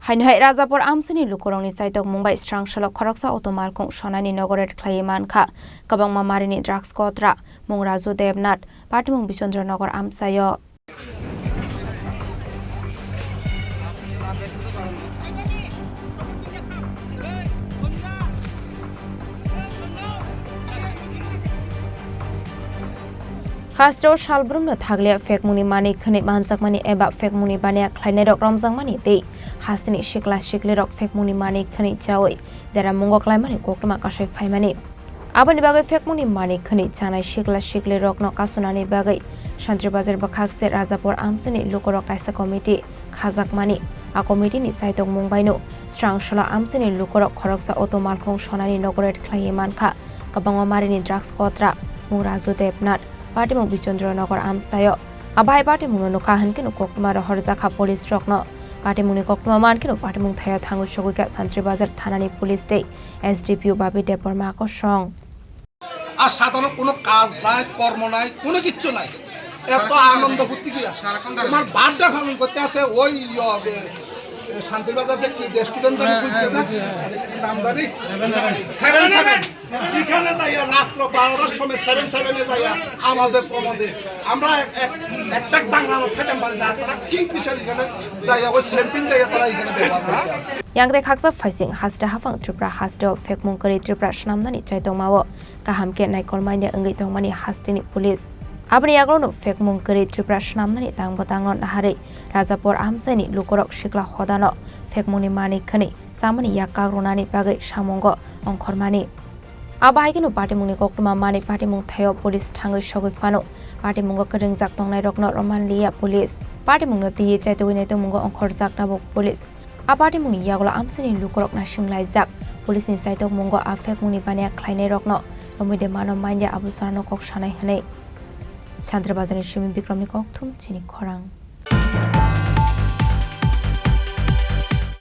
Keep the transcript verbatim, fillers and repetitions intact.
Haino hai Rajapur amsini lukurokni chaitok mung bai srang solo khoroksa auto malkhung sonani nogo raid khlaiwi mankha. Kwbangma marini drugs kotra mung Raju Debnath, patimung Bichondra Nagar amchaio. Hasteo salbrumno thakliya phekmungni manwi khwnwi manjakmani eba phekmungni baniya khlainairok romjakmani tei hasteni sikla siklirok phekmungni manwi khwnwi chawi deramungo klaimani koktwma kasai phaimani. Aboni bagwi phekmungni manwi khwnwi chanai sikla siklirokno kasunani bagwi Santri Bazar bwkhakse Rajapur amsini lukurok kaisa committee khajakmani. A committee ni chaitok mung baino srang solo amsini lukurok khoroksa auto malkhung sonani nogo raid khlaiwi mankha. Kwbangma marini drugs kotra mung Raju Debnath, patimung Bichondra Nagar amchaio. Abo hai patimungno nukha hwnkhe koktwma rohorjakha police rokno. Patimungni koktwma mankhe patimung thaio thangwi sogwikha Santri Bazar thanani police tei S D P O Babi Debbarma kosong. আর সাধারণ কোনো কাজ নাই, কর্ম নাই, কোনো কিচ্ছু নাই। এত আনন্দ ফুর্তি কি আছে? তোমার বার্থডে পালন করতে আছে ওই, ইয়ে, এ, শান্তির বাজার যে কি রেস্টুরেন্ট জানি হ্যাঁ, খুলছে হ্যাঁ, না? বুঝি, হ্যাঁ। আরে কি নাম জানি? Seven seven. Seven seven. এখানে যাইয়া রাত্র বারোটার সময় সেভেন সেভেনে যাইয়া আমাদের প্রমোদে আমরা এক, এক, এক প্যাক বাংলা আমরা খেতে পারি না। তারা কিংফিশার এখানে যাইয়া ওই শ্যাম্পেন যাইয়া তারা এখানে ব্যবহার করতে আছে। Yang tei khaksa phaising haste haphang Tripura hasteo phekmung kwrwi Tripura swnamnani chaitokmao kaham khe naikolmani wngwi tongmani hasteni police. Aboni yagulono phekmung kwrwi Tripura swnamnani tang bwtangno naharwi Rajapur amchaini lukurok sikla hodano phekmungni manwi khwnwi chamani yak kak rwnani bagwi samungo ongkhormani. Abo hai kheno patimungni koktwma manwi patimung thaio police thangwi sogwi phano patimungo kwrwngjak tongnairokno rommanliya police. Patimungno twiwi chaitugwi naitokmungo ongkhorjak tabuk police. A patimungni yagulo amchaini lukurok naisinglaijak. Police ni chaitokmungo a phekmungni baniya khlainairokno romwi de mano manya abo chorano kok sanai hwnwi. Santri Bazarni simi Bikramni kokthum chini khorang.